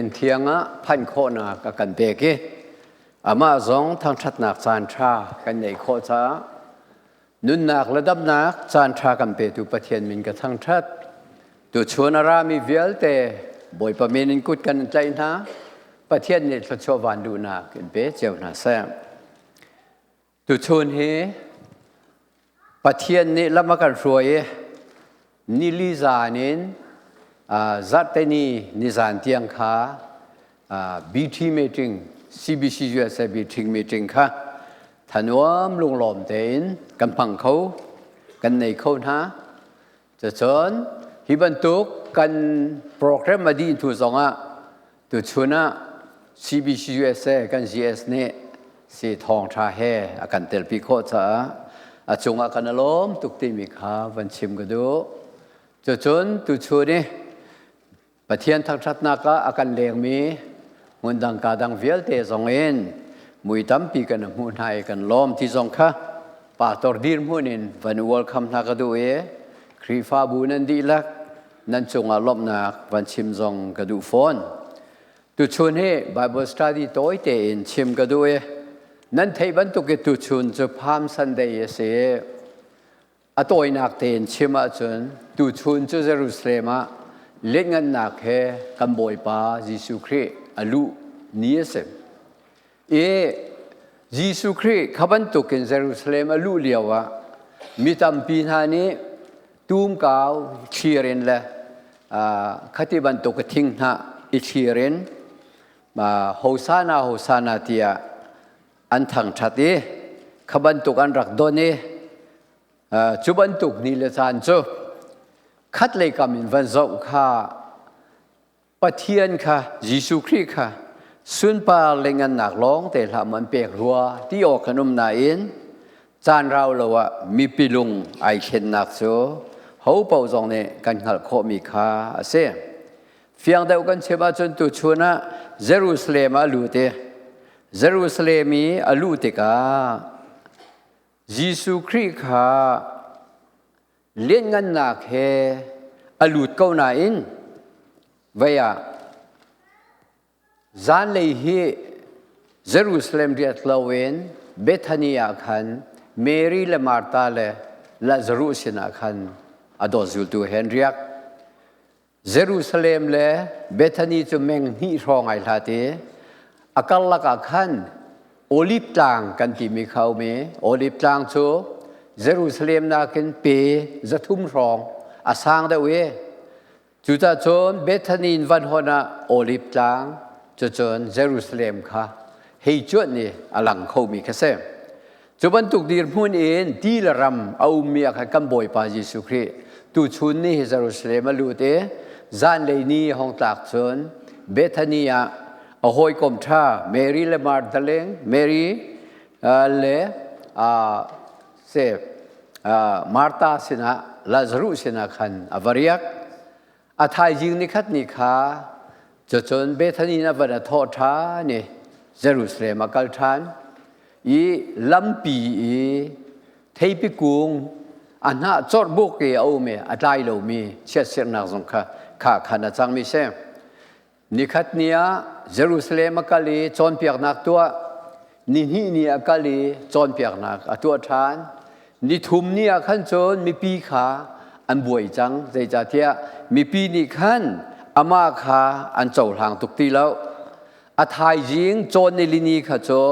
Thiang ah phanh khawhnak a kan pek i amah zong thangṭhatnak caan ṭha kan neih khawh caah nunnak le damnak caan ṭha kan petu Pathian min ka thangṭhat. Tuchun a rami vialte Bawipa min in kut kan in tlaih hna. Pathian nih thluachuah van duhnak in pe cio hna seh. Tuchun hi Pathian nih lam a kan hruai i nili zan in zarhteni nizan tiang kha BT meeting CBC USA BT meeting kha thanuam lunglawm tein kan hmang kho kan nei kho hna. Cucun hi bantuk kan program a dih hnu zongah tuchun ah CBC USA kan GS nih si thawngṭha he a kan telpi khawh caah a cungah kan i lawm tuk timi kha van chim ka duh. Cucun tuchun i Pathian thangṭhatnak ah a kan lengmi hmundang ka dang vialte zong in mui tampi kan hmuh hna i kan lawm ti zong kha pastor dirhmun in van welcome hna ka duh i Khrihfabu nan dihlak nan cungah lawmhnak van chim zong ka duh fawn. Tuchun hi Bible study tawi tein chim ka duh i nan theih bantuk i tuchun cu Palm Sunday a si. A tawinak tein chim ahcun tuchun cu Jerusalem ah lianngannak he kan Bawipa Jesuh Khrih a luh ni a si. I Jesuh Khrih kha bantukin Jerusalem a luh lio ah mi tampi hna nih tumkau thlir in le khati bantuk thing hnah i thlir in Hosana Hosana tiah an thangṭhat i kha bantuk an rak don i cu bantuk ni le caan cu khatlei kam in van zoh kha Pathian kha Jesuh Khrih kha sunpar le ngannak lawng te hlah man pek rua ti awk kan um nain caan rau lo ah mipi lung ai thlennak cu ho paoh zong nih kan hngalh khawhmi kha a si. Fiang deuh kan chim ahcun tuchun ah Jerusalem ah a lut i Jerusalem i a luh tikah Jesuh Khrih kha lianngannak he a lut ko nain vei ah zanlei hi Jerusalem riat loin Bethany ah khan Mary le Martha le Lazarus sinah khan a dawt zultu he an riak. Jerusalem le Bethany cu meng hnih hrawng ai hlat i a karlak ah khan Olive tlang kan timi kha um i Olive tlang cu Jerusalem nakin pe 300 hrawng a sang deuh i cucacun Bethany in van hon ah Olive tlang cucun Jerusalem kha hei cuanh i a lang khomi kha si. Cu bantuk dirhmun in ti le ram a ummi ah khan kan Bawipa Jesuh Khrih tuchun ni hi Jerusalem a lut i zanlei ni hong tlak cun Bethany ah a hawikom ṭha Mary le Martha le Mary le se Martha sinah Lazarus sinah khan a va riak. A thaizing nikhat ni kha cucun Bethany in a van a thawh ṭhan i Jerusalem a kal ṭhan i lampi i theipi kung a hnah corh buk i a um i a tlai lomi chiatserhnak zong kha kha khan a cangmi si. Nikhat ni ah Jerusalem a kal i cawnpiaknak tuah nihnih ni a kal i cawnpiaknak a tuah ṭhan. Nithum ni ah khan cun mipi kha an buai cang, zeicahtiah mipi nih khan amah kha an cohlang tuk ti lo. A thaizing cawn nilini kha cu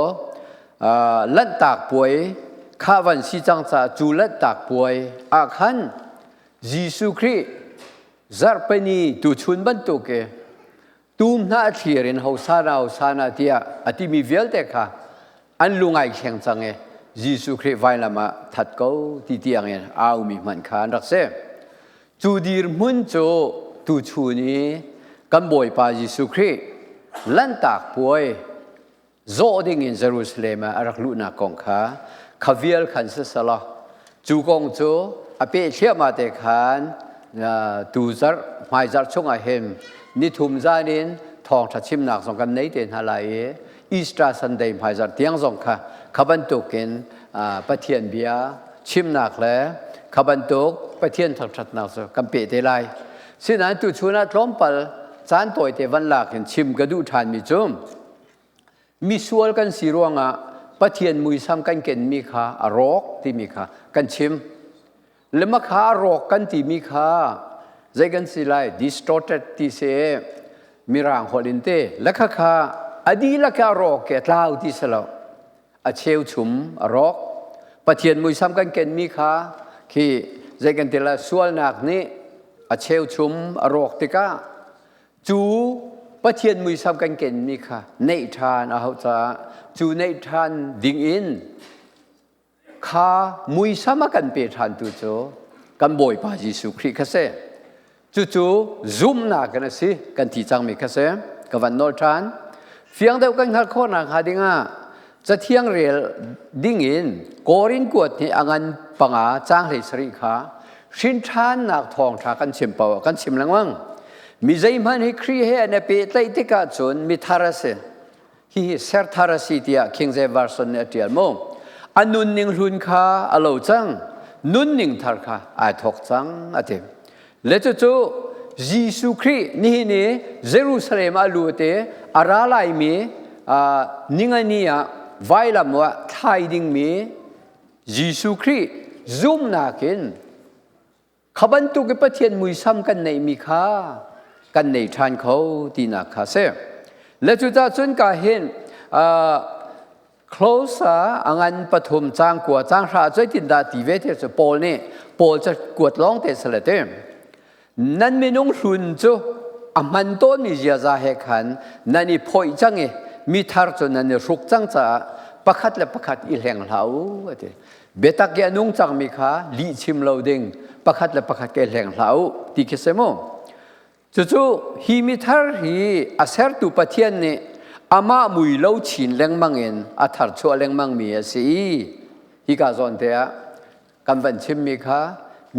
Lanhtak puai kha van si cang caah cu Lanhtak puai ah khan Jesuh Khrih zarhpini tuchun bantuk i tum hna a thlir in hosana hosana tiah a timi vialte kha an lung ai thleng cang i Jesuh Khrih vailam ah that ko ti tiang in aumi hmanh kha an rak si. Cu dirhmun cu tuchun i kan Bawipa Jesuh Khrih Lanhtak puai zawh ding in Jerusalem ah a rak luhnak kong kha kha vial khan sisalaw cu kong cu a peh thliahmah te khan tu zarh hmaizarh chungah hin nithum zan in thawngṭha chimnak zong kan nei te hna lai i Easter Sunday hmaizarh tiang zong kha kha bantukin Pathian bia chimnak le kha bantuk Pathian thangṭhatnak cu kan peh te lai. Sinain tuchun ah tlawmpal Caan tawite van lak in chim ka duh ṭhanmi cu misual kan si ruangah Pathian muisam kan kenmi kha a rawk timi kha kan chim. Lema kha a rawk kan timi kha zei kan si lai distorted ti si mirang holh in te lakha kha a dihlak a rawk ke tlau ti si lo. A cheuchum a rawk. Pathian muisam kan kenmi kha khi zei kan ti lai sualnak nih a cheuchum a rawk tikah cu Pathian muisam kan kenmi kha neih ṭhan a hauh caah cu neih ṭhan ding in kha muisam a kan pe ṭhantu cu kan Bawipa Jesuh Khrih kha si. Cucu zumhnak in a si kan ti cangmi kha si. Ka van nawl ṭhan. Fiang deuh kan hngalh khawh nakhnga dingah Cathiang rel dingin Korin kuat nih a ngan panga caang 17 kha hrinṭhannak thawngṭha kan chim paoh kan chim lengmang. Mi zeihmanh hi Khrih he an i pehtlaih tikah cun mithar a si. Hihi serthar a si tiah King James Version nih a ṭial mu. A nunning hlun kha a lo cang, nunning thar kha ai thawk cang a ti. Le cucu Jesuh Khrih nihin i Jerusalem ah lut i a ra laimi ningani ah vailam ah thlai dingmi Jesuh Khrih zumhnak in Kha bantuk i Pathian muisam kan neihmi kha kan nei ṭhan kho tinak kha si. Le cucaah cun ka hin close a ngan pathum cang kua cang hra zeitindah ti ve te cu Paul nih Paul ca kuat lawng te sale te. Nan minung hlun cu a hman tawnmi ziaza he khan nan i phoih cang i mi thar cu nan i hruk cang caah pakhat le pakhat i hleng hlah u a ti. Biatak i a nung cangmi kha lih chim lo ding pakhat le pakhat ke hleng hlah u ti khi si mu. Cucu hi mithar hi a sertu Pathian nih amah mui lo chin lengmang in a tharchuah lengmang mi a si i hika zawn te ah kan van chimmi kha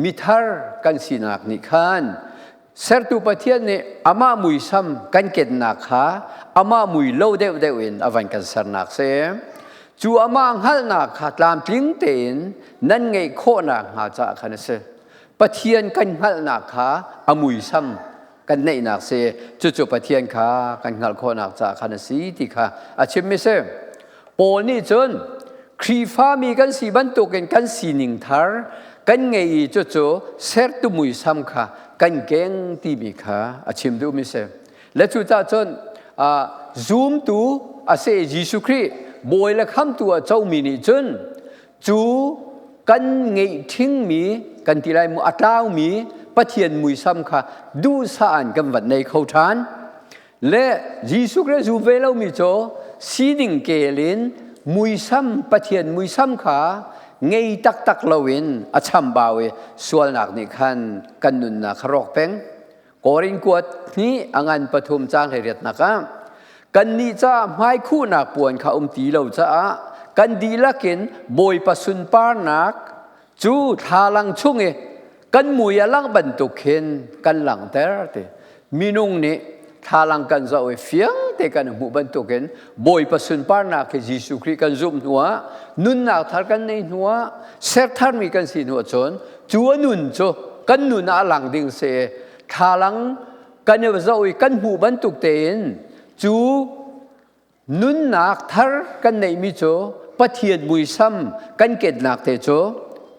mithar kan sinak nih khan sertu Pathian nih amah muisam kan kennak kha amah mui lo deuhdeuh in a van kan sernak si. Cu amah hngalhnak kha tlamtling tein nan ngeih khawhnak hnga caah khan a si. Pathian kan hngalhnak kha a muisam kan neihnak si. Cucu Pathian kha kan hngalh khawhnak caah khan a si ti kha a chimmi si. Paul nih cun Khrihfami kan si bantukin kan sining thar kan ngei i cucu sertu muisam kha kan keng timi kha a chim duhmi si. Le cucaah cun zumtu a si Jesuh Khrih bawi le khamtu a comi nih cun cu kan ngeih ṭhingmi kan ti lai mu a tlaumi Pathian muisam kha duhsah in kan van nei kho ṭhan. Le Jesuh Khrih zum ve lomi cu sining kel in muisam Pathian muisam kha ngei taktak loin a chambau i sualnak nih khan kan nunnak kha rawk peng. Korin kuat hnih a ngan pathum caang 18nak ah kannih caah hmaikhuhnak puan kha um ti lo caah kan dihlak in Bawipa sunparnak cu thlalang chung i kan mui a langh bantuk khin kan langhter ti. Minung nih thlalang kan zoh i fiang te kan hmuh bantukin Bawipa sunparnak hi Jesuh Khrih kan zumh hnuah nunnak thar kan nei hnuah sertharmi kan si hnuah cun cu a nun cu kan nun ah a lang ding si thlalang kan i zoh i kan hmuh bantuk tein cu nunnak thar kan neihmi cu Pathian muisam kan ketnak te cu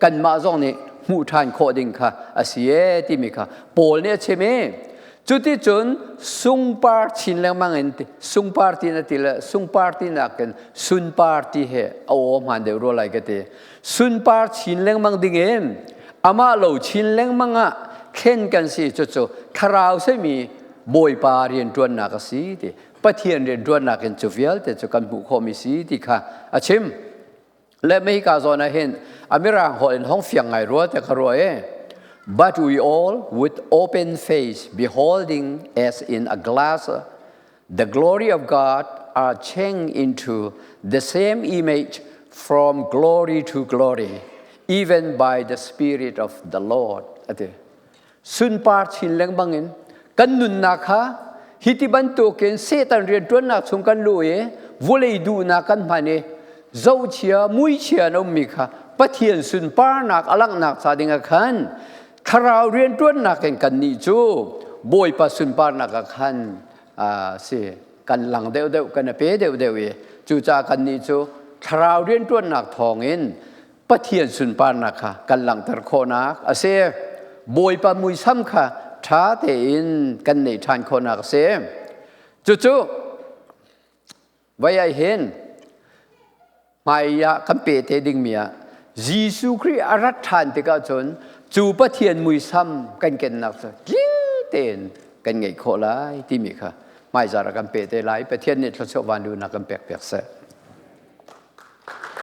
kanmah zong nih hmuh ṭhan khawh ding kha a si e timi kha Paul nih a chim i cuticun sungpar chin lengmang in sungpar ti na ti le sungpar ti nakin sunpar ti he a aw hmaan deuh rua lai ka ti. Sunpar chin lengmang ding in amah lo chin lengmang ah thlen kan si. Cucu thlarau simi Bawipa rianṭuannak a si ti. Pathian rianṭuannak in cu vialte cu kan hmuh khawhmi si ti kha a chim. Le hika zawn ah hin a mirang holh in hong fiang ngai rua te ka ruah e. But we all with open face beholding as in a glass the glory of God are changed into the same image from glory to glory even by the spirit of the Lord. Ati. Sunpar chin lengmang in kan nunnak kha hi ti bantukin Satan rianṭuannak chung kan luh i vawlei duhnak kan hman i zohchia muichia an ummi kha Pathian sunparnak a langhnak ca dingah khan thlarau rianṭuannak in kannih cu Bawipa sunparnak ah khan si kan lang deuhdeuh kan a pe deuhdeuh i cucaah kannih cu thlarau rianṭuannak thawngin Pathian sunparnak kha kan langhter khawhnak a si. Bawipa muisam kha ṭha tein kan neih ṭhan khawhnak a si. Cucu vai ah hin hmai ah kan pe te dingmi ah Jesuh Khrih a rat ṭhan tikah cun cu Pathian muisam kan kennak cu tling tein kan ngeih khawh lai timi kha hmaizar ah kan pe te lai. Pathian nih thluachuah vanlunak kan pek piak seh.